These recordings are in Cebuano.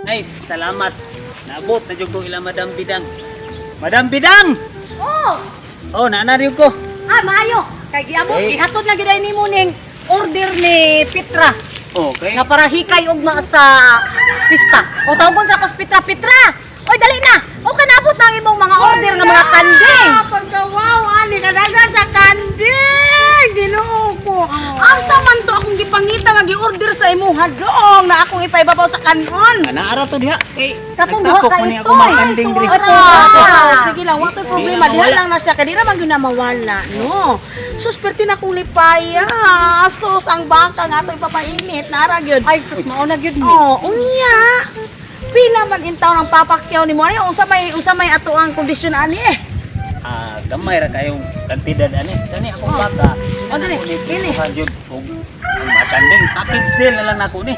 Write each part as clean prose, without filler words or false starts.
Ay, salamat. Naabot na jud ko ila Madam Bidang. Madam Bidang! Oh, Oh, naa na ko. ah, maayo. Kay giabot, Okay. gihatod na gid nimo ning order ni Petra Okay. nga para hikay ugma sa pista. O tawgon sa kos Petra, Petra. Oy, dali na. O kanabot na ang imong mga order nga mga kanding. Pagka-wow, ani kadagan sa kanding! Ginoo ko. Asa man to akong gipangita nga gi-order sa imuha doong na akong ipaibabaw sa kanon. Ana ara to diha kay Katong duha nagtakok ka man ni ito, ako mga eh. kanding diri. Ah, sige lang, wa to'y problema. Di na Diha mawala. lang na siya. Kay di naman gyud na mawala, no? Sus, perti na kong lipaya. Sus, ang baka nga ato ipapainit. Nara gyud. Ay, sus, mao na gyud ni. Oh, unya. Pila man in taon ang papakyaw nimo. Ano unsa may ato ang kondisyon ani eh? Ah, gamay ra kayong kantidad ani. Kani akong Oh. baka. Oh, dali. Ako ni Pili. kuha jud og ang mga kanding. Package deal na lang nako ni.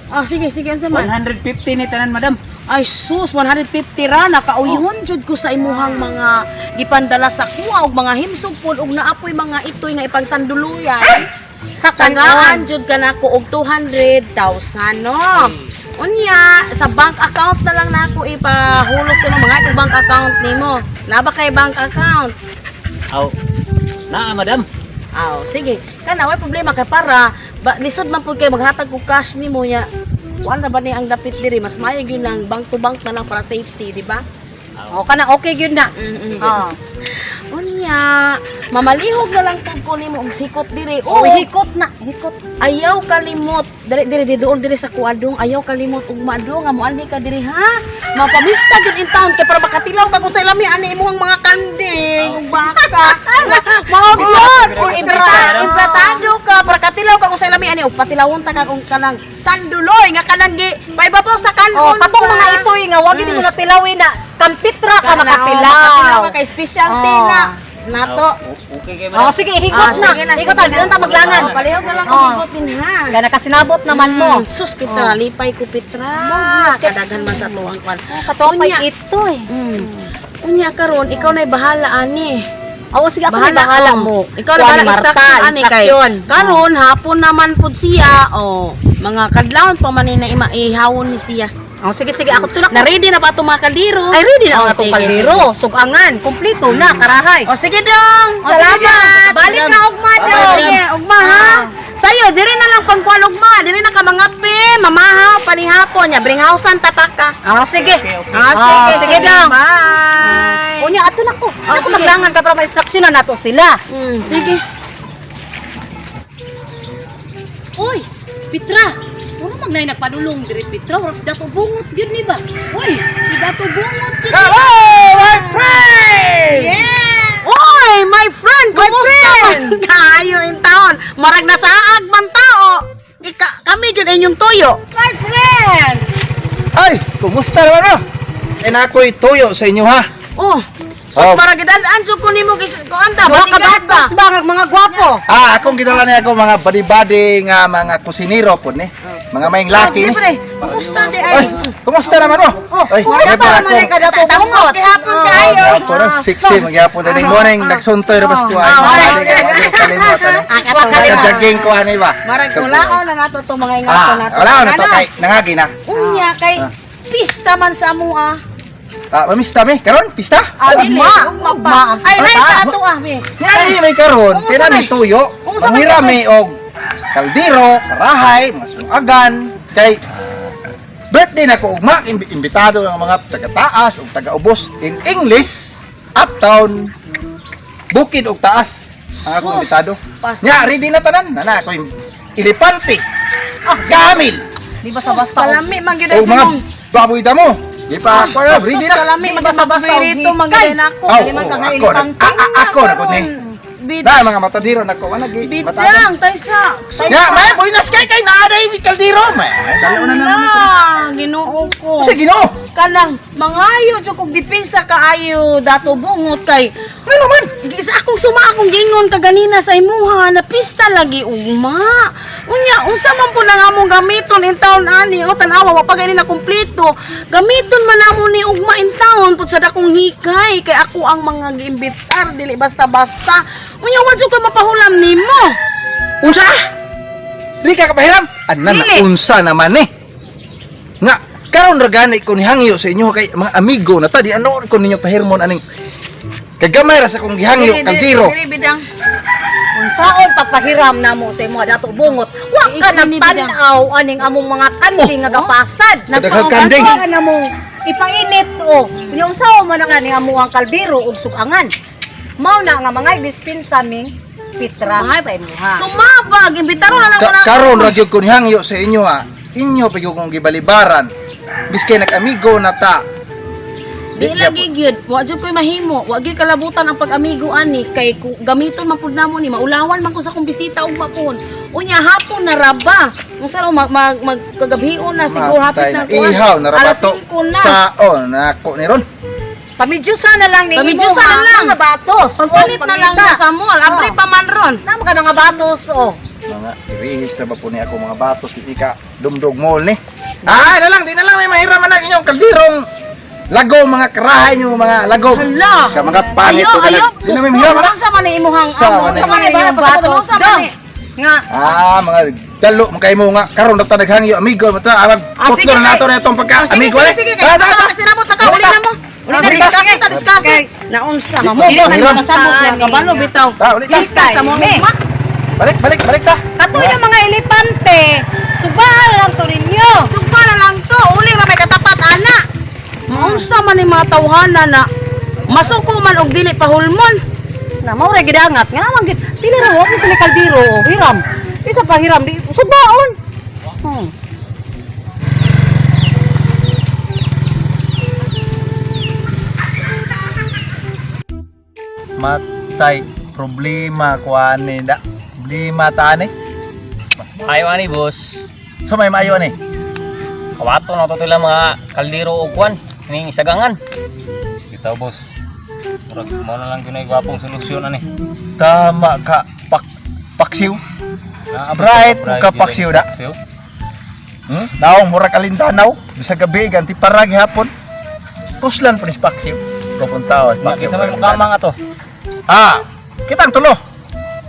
Oh, sige, sige, unsa man? 150 ni tanan, madam. Ay sus, 150 ra nakauyhon jud ko sa imuhang mga gipandala sa kuha og mga himsog pod og naapoy mga itoy nga ipagsanduluyan. Sa Tagaan kanon. jud ka nako og 200,000, no. Unya, sa bank account na lang nako ipahulog sa imong mga itong bank account nimo. Naa ba kay bank account? Aw. Naa, madam. Aw, sige. Kana way problema kay para ba, lisod man pud kay maghatag og cash nimo nya. Kuan ra ba ni ang dapit diri, mas maayo gyud lang bank to bank na lang para safety, di ba? Aw. O kana okay gyud na. Oh. Oh. Unya, mamalihog na lang pud ko nimo og sikot diri. Oh, Oh, hikot na, hikot. Ayaw kalimot. Dali diri di dool diri sa kuadong. Ayaw kalimot ug maadong nga moanhi ka diri, ha. Mapamista gyud in town kay para makatilaw ka kung sa lami ani imong mga kanding ug baka. Mao gyud. O imbitado ka para katilaw ka kung sa lami ani ug patilawon ta ka kung kanang sanduloy nga kanang gi paibabaw sa kanon. Oh, katong ba? mga itoy nga wa gid mo natilawin na kampitra ka Makatilaw. makatilaw. Ka kay specialty Oh. na nato. Aw, okay kay madam. Oh, sige, hikot Ah, na. sige na, Hikot sige na, doon ta maglangan. Oh, palihog na lang Oh. kung hikot din ha. Gana kasinabot naman mo. Sus, Petra, lipay ko, Petra. Kadaghan man sa tuwang kwan. Katong Unya. ito eh. Unya karon, ikaw na'y bahala ani. Oo, sige, ako na bahala oh. mo. Ikaw na Kuha bahala ni Marta, instruction ani kay. instruction. Karon hapon naman pud siya, oh, mga kadlawon pa man ni na ihawon ni siya. Oh, sige, sige, ako tulak. Na ready na ba itong mga kaldero? Ay, ready na Oh, ang akong sige. kaldero. Sugangan, kumpleto na, karahay. Oh, sige dong. Oh, sige, Salamat. dong. Balik na ugma, Bye-bye, dong. Sige, ugma ha. Sayo, diri na lang pangkuan ugma. Diri na ka mangape, mamahaw, panihapon nya, bringhousan tataka. Oh, sige. Okay, okay. Ah, sige, Oh, sige dong. Bye. Unya, ato na ko. Oh, Ako sige. maglangan ka para ma-instruction na nato sila. Sige. Uy, Petra. Puro magnay nagpadulong diri, Petra. Wala si Dato Bungot gyud ni ba? Uy, si Dato Bungot si Hello, my friend! Yeah! Uy, my friend, kumusta man kaayo in town? Marag nasaag man tao. Ika, kami gyud inyong tuyo. My friend! Ay, kumusta naman oh? Eh na ako'y tuyo sa inyo ha. Oh, so Oh. para gidad-an jud ko nimo gis kuan ta, Duha ka bodyguard ba? bagos ba nga mga gwapo? Ah, akong gidala niya ako mga body-body nga mga kusinero po ni. Mga maing laki ni. Siyempre, kumusta di ay? Ay, kumusta naman oh? Ay, kumusta grabe naman ay kada Tamo Bungot? gihapon kaayo. Ako na, sexy, magyapon din morning, nagsuntoy ra bas ko ay. Ah, Body ka, wag yung kalimot, ano? Ah, katong Nagjogging ko ani ba? Marag kulaon na nato to mga ingato Ah, nato. wala na to Ano? kay nangagi na. Unya kay Ah. pista man sa amo ah. Ah, mamista mi karon pista? Ah, dili, Ugma, ugma ugma pa. ang Ay, pista. nay sa ato ah, mi. Kaya may karon, Unsa kaya may? may tuyo, Unsa may mangira mi og kaldero, karahay, mga suagan, kay birthday na ko ugma, imbitado ng mga taga-taas ug taga-ubos in English, uptown, bukid ug taas ang akong Sus, imbitado. pas- Nya, ready na tanan, na ako yung elepante, gamil, Di ba sa basta? Kalami man gyud ay o mga simong. baboy damo. Di pa ako, ready na. Kalami man Basta-basta og spirito man gyud hikay. nako. Aw, Dili man oh, ka nga ako, elepante. ako na gud ni. Bid Na mga matadiro nako, wala gi bidang taysa. Ya, may buinas kay kay naaday mi kaldero. May dalaw na naman ito. Na, Ginoo ko. Kasi Ginoo. Kanang mangayo jud kog depensa kaayo Dato Bungot kay Ano man? sa akong suma akong gingon kaganina sa imuha na pista lagi ugma. Unya unsa man po nang among gamiton in town ani o tan-awa wa pa gani na kumpleto. Gamiton man namo ni ugma in town pud sa dakong hikay kay ako ang mga giimbitar dili basta-basta. Unya wa jud ko mapahulam nimo. Unsa? Di ka kapahiram? Anan na Dili. unsa naman ni? Nga Karon ra gani ko nihangyo sa inyo kay mga amigo na ta di ano ko ninyo pahirmon aning kagamay ra sa kong gihangyo kaldero. Diri bidang. Unsaon pagpahiram namo sa imo dato bungot. Wa ka Ini bidang. nagtan-aw aning among mga kanding nga gapasad. Daghang kanding. Wa ka namo ipainit o. Unya unsaon man ang aning among kaldero ug sugangan. Mao na nga mga dispensa ming Pitra sa imuha. Sumabag, imbitaro na lang ko na. Karon ra gyud ko nihangyo sa inyo ha. Inyo pa gyud kong gibalibaran. Biski nag-amigo na ta. Di lagi gyud, wa jud koy mahimo, wa gyud kalabutan ang pag-amigo ani kay gamiton man pud namo ni maulawan man ko sa akong bisita ug mapon. Unya hapon na raba. Unsa raw mag, mag, magkagabhion na siguro hapit Matay na kuan. Ihaw na ra ba Alas to? 5 na. Saon nako ni ron. Pamidyosa na lang ni Pamidyosa imo na lang. mga batos. Pagpalit O, na lang pangita. sa mall, abre Oh. pa man ron. Nama ka mga batos oh. Mga irihis na ba po ni ako mga batos di ka dumdog mall ni. Ah, na lang di na lang may mahiram na inyong kaldirong lagom mga karahay nyo mga lagom. Hala. Ka mga pangit Ayo, to ayo. ganun. Di na may mahiram na. Unsa man ni imuhang Sa amo? man ni- Unsa man ni Imong batos? Unsa man Dong. ni? Nga Ah, mga dalo man kay mo nga karon na ta naghangyo amigo mata arag Ah, sige, putlo na nato kay- na itong pagka Oh, sige, amigo sige, eh. sige, kay Ta, ta, ta. sinabot na ka, uli na mo. Uli na, Uli ta. discuss ta, discuss. Okay. Naunsa Di mo. pa, Dili man hiram. makasabot na kabalo bitaw. Ta, uli ta. Discuss sa mo. Me. Balik, balik, balik ta. Katoy ng mga elepante. Subal lang to ninyo. Sugpa na lang to, uli ra may katapat ana. Maunsa man ni mga tawhana na masuko man og dili pahulmon. Na mao ra gidangat nga naman gid. Pili ra wa sila kaldero oh, hiram. Isa pa hiram di subaon. Matay problema ko ani da. Problema ta ani. Ayaw ani, boss. So may maayo ani. Kawato na to tila mga kaldero og kwan ning sagangan. Bitaw, boss. Murag mao na lang gyud gwapong solusyon ani. Tama ka pak paksiw. Bright mo ka paksiw da. Paksiw. Naong mura kalindanaw, bisag gabi ganti para gihapon. Puslan po ni paksiw. Pupunta Nya paksiw. kinsa may mukamang ato? Ah, kitang tulo.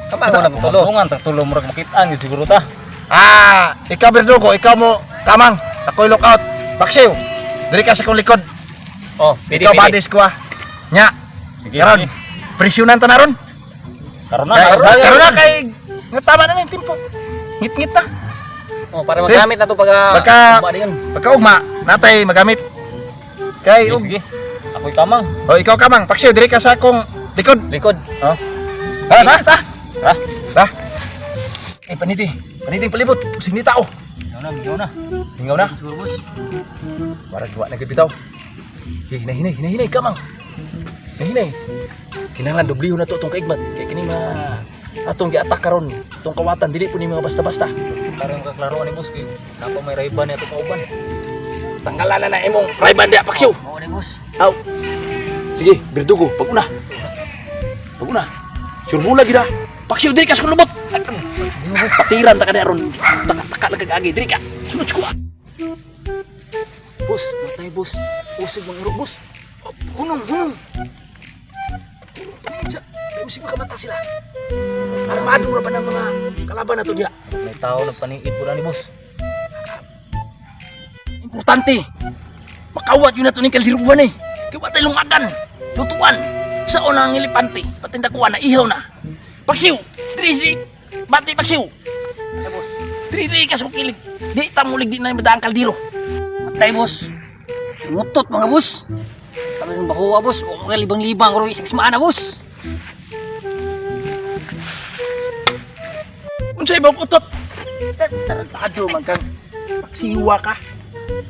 Kamang na tulo. Tulo. Tag tulo murag makitaan gyud siguro ta. Ah, ikaw Berdugo, ikaw mo kamang. Ako'y lookout. Paksiw. Diri ka sa kong likod. Oh, pwede, Ikaw pwede. badis ko ah. Nya, Sige. karon. Sige. Presyunan ta na ron. Karon na, Kay- karon na. Karon na kay nga tama na ning timpo. Ngit-ngit ta. Oh, para magamit na to pag ugma diyon. Pagkaugma, natay magamit. Kay Sige, ug sige. Ako'y kamang. Oh, ikaw kamang. Paksiw diri ka sa akong likod. Likod. Oh. Ta, ta, ta. Ha? Ta. Eh, paniti. Paniti palibot. Using ni tao. Gingaw na, gingaw na. Hingaw na. Siguro, boss. Barag wa na gid bitaw. Eh, hinay, hinay, hinay, hinay kamang. Hinay, hinay. Kinahanglan dobliho na to atong kaigmat. Kay kini mga atong giatak karon, atong kawatan dili po ni mga basta-basta. Karon ka klaro ani, boss kay napa may rayban ni ato kauban. Tanggalan na na imong rayban diya paksiw. Mao ni boss. Aw. Sige, Berdugo, pag-una. Pag-una. Surbula gid ah. Paksiw diri ka sa lubot. Patiran ta ka na ron. Taka-taka lang kag agi diri ka. Sunod sa kuha. Boss, matay boss. Usig mga iro, boss. Oh, hunong, hunong. Sa, usig makamata sila. Armado ra ba ng mga kalaban na to diya? May tao nagpaniid po ani, boss. Importante. Makawat yun na to ni kaldiruan eh. Kaya wa tayo lungagan. Lutuan. Sa ang elepante. Patinda kuha na ihaw na. Paksiw. Diri diri. Bati paksiw. Ay, boss. Diri diri ka sa kilig. Di tamulig di na yung madaang kaldero. Matay boss. Ngutot mga boss. Kami ng bakuha boss. O kay libang-libang ro isang na boss. Unsay ba utot? Tarantado man kang paksiwa ka.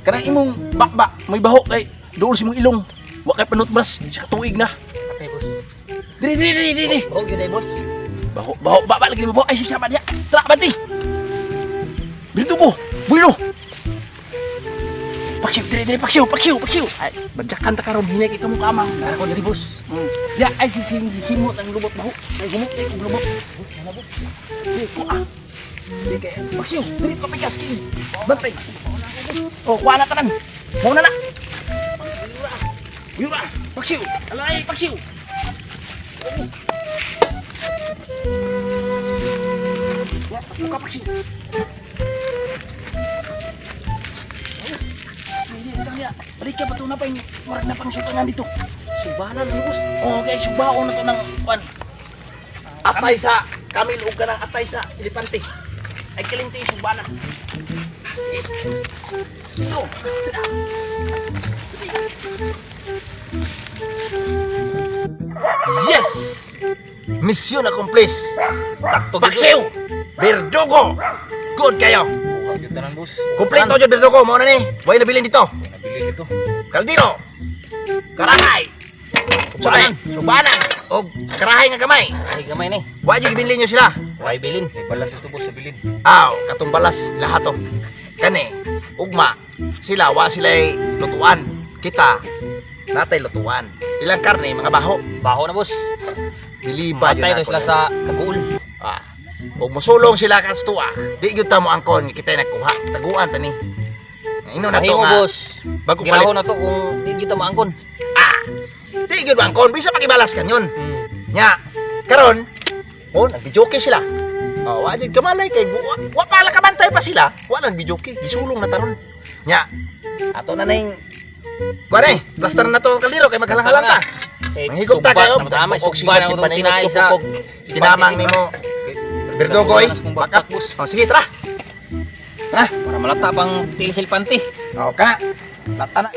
Kanang imong bakba may baho kay dool sa imong ilong. Wa kay panutbras sa katuig na. Matay boss. Diri diri diri diri. Oh, gyud ay boss. Baho, baho, baba lagi ni baho. Ay, siya ba niya? Tara, bati! Bildugo! Bulo! Paksiw, diri, diri, paksiw, paksiw, paksiw! Ay, badyakan ta karon hinay kay kamong kamang. Ako diri boss. Ya, ay, simot ang lubot baho. Ay, humot, ay, kong lubot. Di, kuha. Di, kay, paksiw, diri, papigas, kini. Bantay. Oh, kuha na tanan. Muna na. Yura, paksiw, alay, paksiw. Ya, buka paksiw. na pa yung murag na pang sutangan dito. Subanan ano boss? Oo, kay subaon na to ng kwan. Atay sa kamil ug kanang atay sa elepante. Ay kalimti yung subanan. Ito. Yes! Mission accomplished. Sakto gid. Paksiw! Berdugo! Good kayo. Buka gyud tanan, boss. Kompleto jud Berdugo mo na ni. Way nabilin dito. Nabili dito. Kaldero. Karahay. Subanan. Subanan. Og karahay nga gamay. Ay gamay ni. Wa jud gibilin niyo sila. Way bilin. May balas ito, boss, sa bilin. Aw, katong balas lahat to. Kani, ugma, sila wa sila'y lutuan. Kita, natay lutuan. Ilang karne, mga baho. Baho na boss. Diliba Matay yun to sila sa kaguol. Ah. Ug mosulong sila kas tuwa, di gyud ta mo angkon nga kita'y nagkuha. Taguan ta ni. Ino na to Mahimo nga. boss. Bago palit. Girahon na to kung di gyud ta maangkon. Ah! Di gyud angkon, bisa pakibalas kanyon. Nya, karon, oh, nagbijoke sila. Oh, wa jud kamalay kay wa pala kabantay pa sila. Wa lang bijoke, gisulong na taron. Nya, ato na ning kuan eh, plaster na to ang kaldero kay maghalang-halang ta. Eh, Manghigop ta kayo, Tama, og sugba singat na itong ipaningot tinay ko sa kog tinamang nimo. Berdugo eh. Backup, boss. Oh, sige, tara. Tara. Para malata pang tiil sa elepante. Okay. Lata na.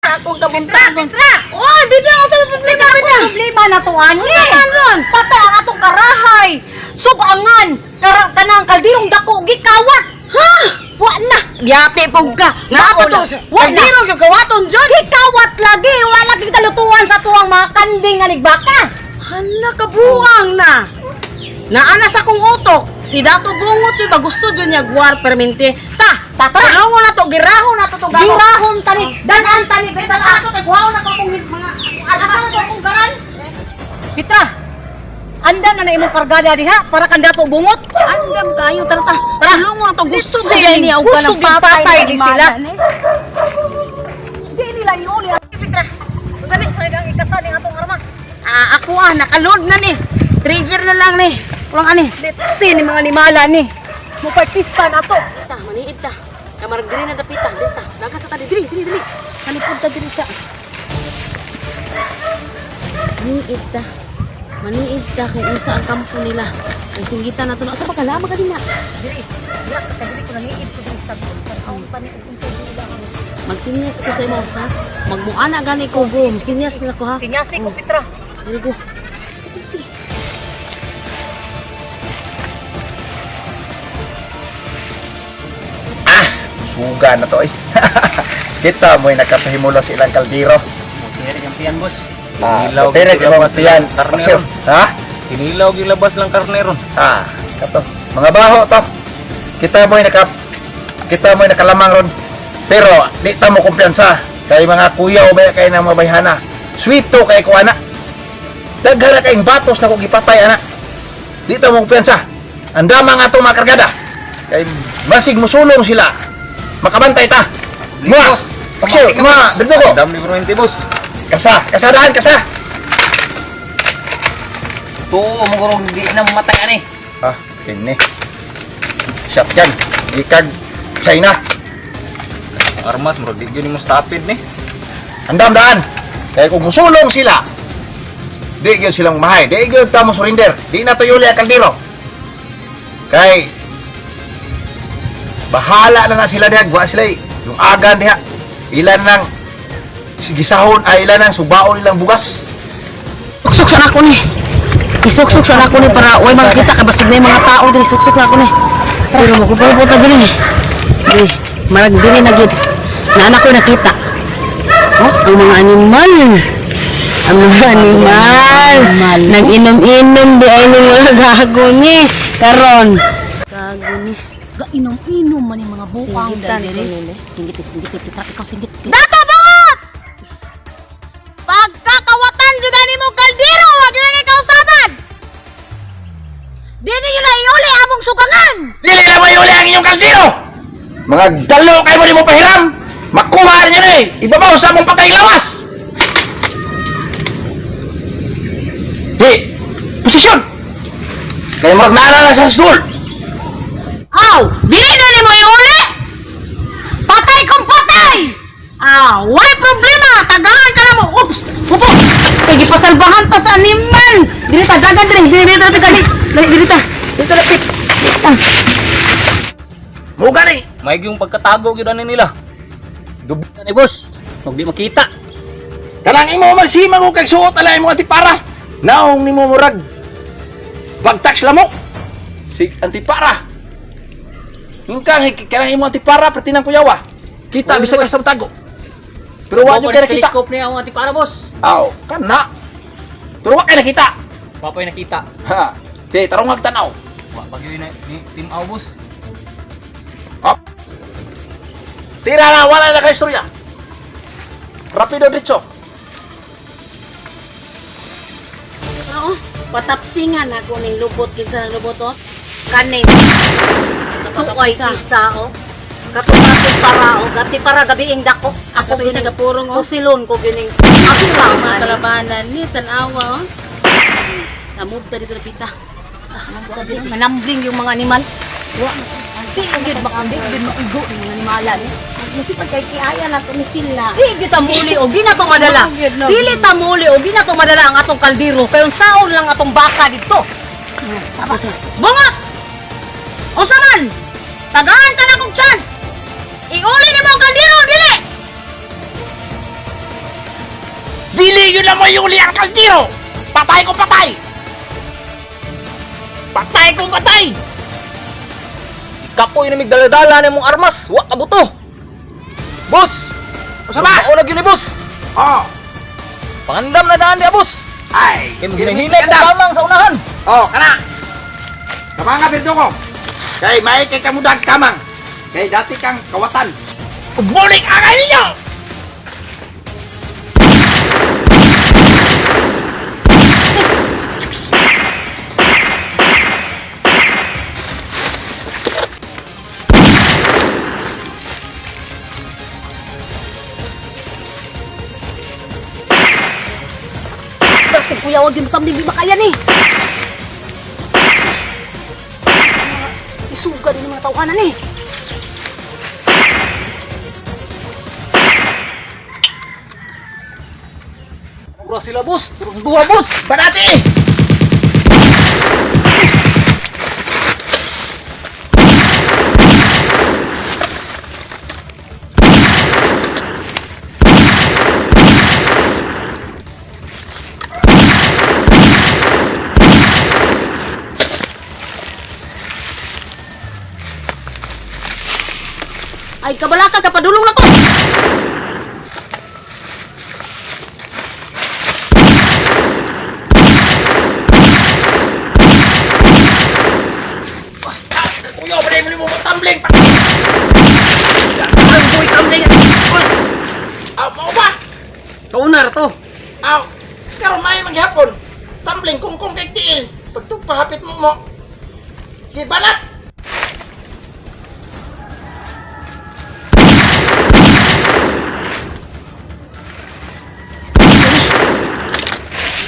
Akong kabuntagon. Petra! Oy, bigla ko sa problema Problema, problema na to, ani. Pata ang atong karahay. Subangan. Kara, kanang kaldirong dako gikawat. Ha? Wa na. Yate pug ka. Nga Wa pa to. na. Wa na. Kaldero yung kawaton jud. Gikawat lagi. Wala kita lutuan sa tuwang mga kanding nga nagbaka. Hala kabuang na. Naana sa kong utok. Si Dato Bungot si gusto jud niya guwar permente. Ta, Ta, tara. Tulungon na to, girahon na to to gamo. Girahon tani, danan tani, Bisan ato kay kuhaon na ko akong mga Asa to akong garan? Petra, andam na na imong kargada diha para kan Dato Bungot. Andam kayo tara ta. Tara. Tulungon na to gusto Sige, gid niya og gusto kanang gyud patay patay ni sila. Di nila iuli. Petra, dali sa ang ikasa ning atong armas. Ah, ako ah, nakaload na ni. Trigger na lang ni. Kulang ani. Let's see ni mga animala ni. Mupartista na to. Ta, maniid ta. Kamarag diri na dapita, dili ta. Dagan sa ta diri, diri, diri. Kalipod ta diri sa. Maniid ta. Maniid ta kung unsa ang kampo nila. Ang singgitan na to na. Asa ba kalama ka din na? Diri, dira ka diri ko nangiid ko diri sa tan-awon pa ni og unsa dili ang Magsinyas ko sa imo ha. Magmuana gani ko go. Sinyas nila ko ha. Sinyasi ko Petra. Diri go. Suga na to eh. Kita mo'y nakapahimula sa ilang kaldero. Tere kampiyan boss. Ah, Kinilaw, tere gilabas ibang piyan. lang karne Paksiw. ron. Ha? Kinilaw gilabas lang karne ron. Ah, kato. Mga baho to. Kita mo'y nakalamang ron. Pero di ta mo kumpiyansa kay mga kuya o baya kay na mga bayhana. Sweet to kay ko ana. Daghan na kayong batos na kong gipatay ana. Di ta mo kumpiyansa. Andama nga itong mga kargada. Kay masig musulong sila. Makabantay ta. Mga, paksiw, mga, berdugo. Andam ni Bruente, boss. Kasa, kasadaan, kasa. Tuo mo gurong di na mamatay ani. Ah, kini. Shotgun. Gikag China. Ang armas murag di gyud nimo stapid ni. Andam daan. Kaya kung musulong sila, di gyud silang mahay. Di gyud ta mo surrender. Di na tuyuli ang kaldero. Kay bahala na na sila diha, wa sila eh. Yung agan diha. Ilan nang gisahon ay ilan nang subaon ilang bugas. Suksok sa ako ni. Isuksok sa ako ni para way makita ka basig na yung mga tao diri suksok sa ako ni. Pero mo ko ta diri. Di, marag diri na gid. Naana ko nakita. Oh, ang mga animal. Ang mga animal. Nag-inom-inom di ay ni mga gago ni. Karon. Gago ni. Gainom-inom man yung mga bukang Singgitan diri. ko nila. Singgit, singgit, Petra, ikaw singgit. Dato Bungot! Pagkakawatan jud ani mo kaldero, wag yun ikaw saban. Dili yun na iuli among sukangan. Dili na mayuli ang inyong kaldero! Mga dalo kayo mo di mo pahiram! Makuha niyo na eh! Ibabaw sa among patay lawas! Di! Posisyon! Kaya murag naalala sa stool! Aw, dili na nimo iuli. Patay kong patay. Ah, why problema? Tagaan ka na mo. Oops! Upo! Kay gipasalbahan ta sa animal. Dili ta dagan diri, dili dili dili dili. Dili dili ta. Dili ta lapit. Ah. Mo gani. May yung pagkatago gyud ani nila. Dubi na ni boss. Huwag di makita. Kanang imo magsimang og kag suot ala imong antipara. Naong nimo murag bagtax lamok. Si antipara. Hingkang kanang imong antipara pertinang kuyawa. Kita Uy, bisag uy. asa tago. Pero wa nyo kay nakita. Telescope niya ang antipara, boss. Aw, kana. Pero wa kay nakita. Papoy nakita. Ha. Sige, tarong tanaw. Wa pa gyud na ni Team Aw, boss. Up. Tira na, wala na kay istorya. Rapido diretso. Oo, patapsingan ako ning lubot kinsa nang lubot oh. Kanin. Tuoy isa o. Katong para o. Gati para gabiing dako. Ako Ako isa gining gapurong oh. Pusilon ko gining. Ako lang Mga ani. kalabanan ni tan-awa oh. Namove ta dito lapita. Manambling yung mga animal. Wa. Di gyud makaambing gyud maigo yung mga animalan. Masipag kay kiaya na to ni sila. Di gyud ta muli og di na to madala. Dili ta muli og di na to madala ang atong kaldero. Kay unsaon lang atong baka didto. Bungot! Unsa man? Tagaan ka na kong chance. Iuli nimo ang kaldero dili. Dili yun na mo yuli ang kaldero! Patay ko patay! Patay ko patay! Kapoy na migdala-dala nimong armas, wa ka buto. Boss! Unsa ba? Mao na gyud ni boss. Oh, Pangandam na daan diya, boss. ay! Kay maghinay ko kamang sa unahan. Oh, kana! Kamanga birdo ko! Kay may kay kamudag kamang! Kay dati kang kawatan! Umulik ang ninyo! Bakit kuya wag di matambling di makaya ni. Isuga din yung mga tawhanan eh. Mura sila, boss. Turong duha, boss. Banati! Ay kabalaka kapadulong na ko. Kuya, ba mo mo tumbling? Ang boy tumbling! Boss! Aw, mao ba? Kauna ra to. Aw, karon may maghapon. Tumbling kung kay tiil. Pagtugpahapit mo mo. Gibalat!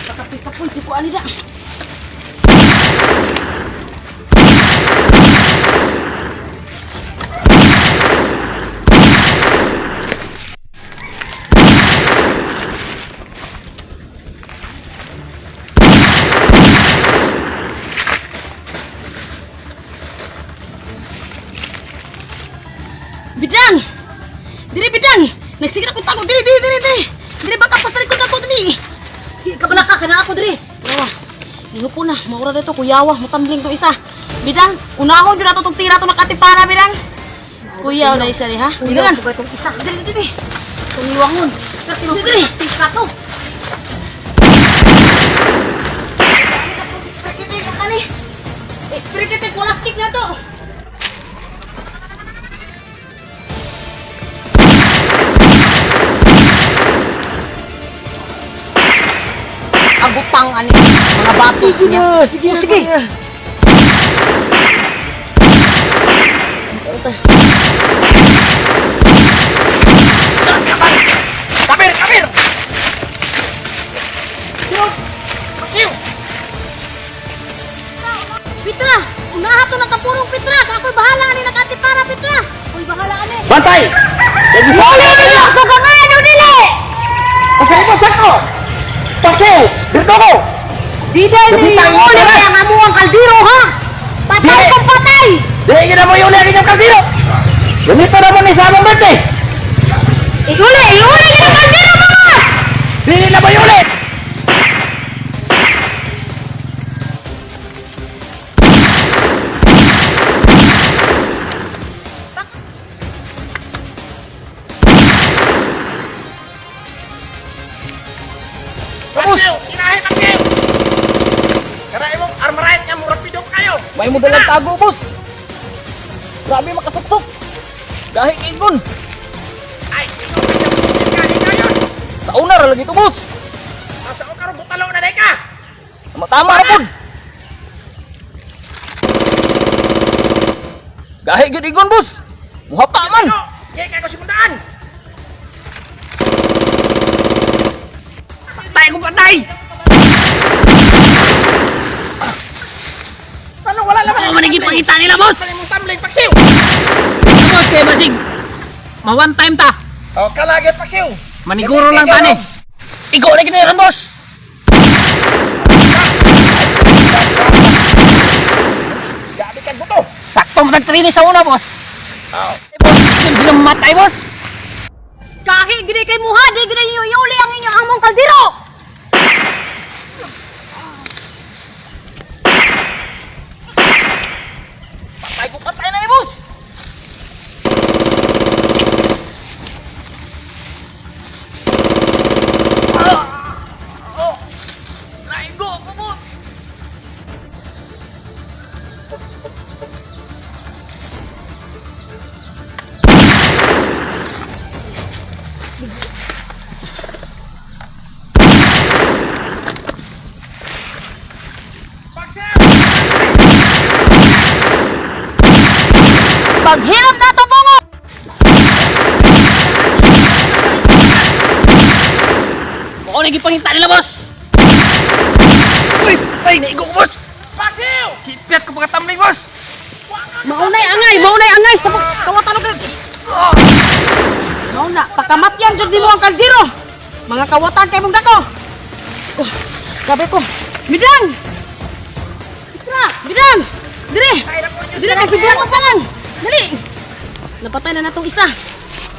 Pakapoy-kapoy di ko ani da. Bidang! Diri bidang! Nagsigira ko tago diri diri diri diri. Diri baka pasarikod ako diri. Kabalaka ka na ako diri. Awa, Iho na, maura dito, kuyawa, matambling to isa. Bidang, unahon yun nato tong tira to makatipara, bidang. Kuyaw na isa ha? Kuyaw Bidang, ko itong isa. dili, dili. Tumiwangon. Pero Dili. tika to. Prikitik, wala stick na to. Agutang ani mga batos niya. Sige, Oh, sige. Kabir, kabir! Siw! Pitra, unaha to ng kapurong Pitra. Ako'y bahala ani nakatipara, Pitra. Ako'y bahala ani. Bantay! Muli ninyo ako ganay! Kalimot sakto. Paksiw, dito ko. Di dahil Gamitan ni mo uli na. ang amuang kaldero ha. Patay Di. kung patay. Di gina mo yuli ang inyong kaldero. Ganito naman ni sa among birthday. Iuli, iuli gid ang kaldero mga. Di na mo yuli. Boss, may mo dalang tago, boss. Grabe makasuksok. Dahil ingon. Ay, sa una ra lagi to, boss. Asa ko karon butalo na day ka. Tama ra pud. Gahi gyud ingon, boss. Muhapa man. Patay ko patay. Ako man pangita nila, boss. Boss, kay basig. Ma one time ta. O, kalagi paksiw. Maniguro lang tani. Ikaw na ginayaran, boss. Gabi kag buto. Sakto matag sa una, boss. Oh. Eh, boss, yun bilang matay, boss. Kahi gid kay muha, di gid ninyo iuli ang inyong among kaldero. Patay ko patay na ni boss. Ah! Oh! Naigo ako, boss. Paghiram na to bungo. Ako na gipangita nila, boss. Uy, patay naigo ko, boss. Paksiw! Sipyat ko pagkatambling, boss. Maunay angay, maunay angay sa kawatan og. Mauna, pakamatyan jud nimo ang kaldero. Mga kawatan kay mong dako. Oh, grabe ko. Bidang! Tra, bidang! Dire! Dire kay sobrang ang tanan. Dali. Napatay na natong isa.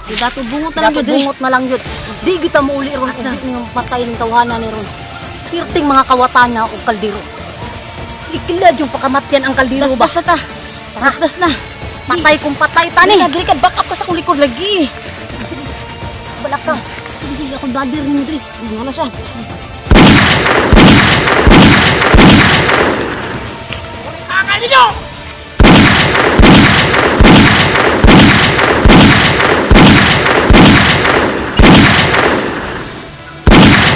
Di dato bungot na lang Dato yun, diri. bungot na lang yun. Di kita muuli ron kung di niyo patay ng tawhana ni ron. Pirting mga kawatan na og kaldero. Ikilad yung pakamatyan ang kaldero ba? Basta ta. Tasdas na. Patay kung patay tani. Tani, diri ka back up ka sa akong likod lagi. Wala ka. Sige, akong brother ni diri. Ano na siya?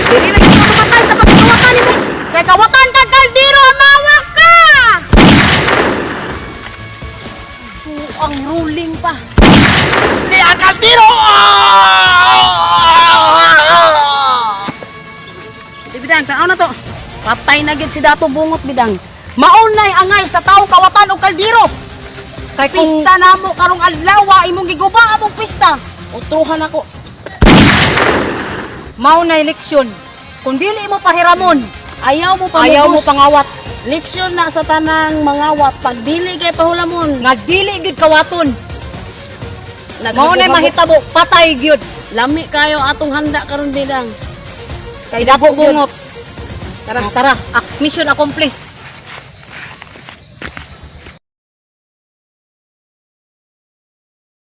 Diri na kita mamatay sa pagkawatan nimo. Kay kawatan ka kaldero, amawa ka. Ang ruling pa. Ni ang kaldero! Di bidang, tanaw na to. Patay na gid si Dato Bungot bidang. Maunay angay sa taong kawatan og kaldero. Kay kung Pista namo karong adlaw imong giguba among pista. Utruhan ako. mao na eleksyon, kung dili mo pahiramon, Ayaw mo pamugos. ayaw mo pangawat. Leksyon na sa tanang mangawat pag dili kay pahulamon. Nga dili gyud kawaton. Mao na mahitabo, patay gyud. Lami kayo atong handa karon bidang. Kay Dato Bungot. Tara, tara. Mission accomplished.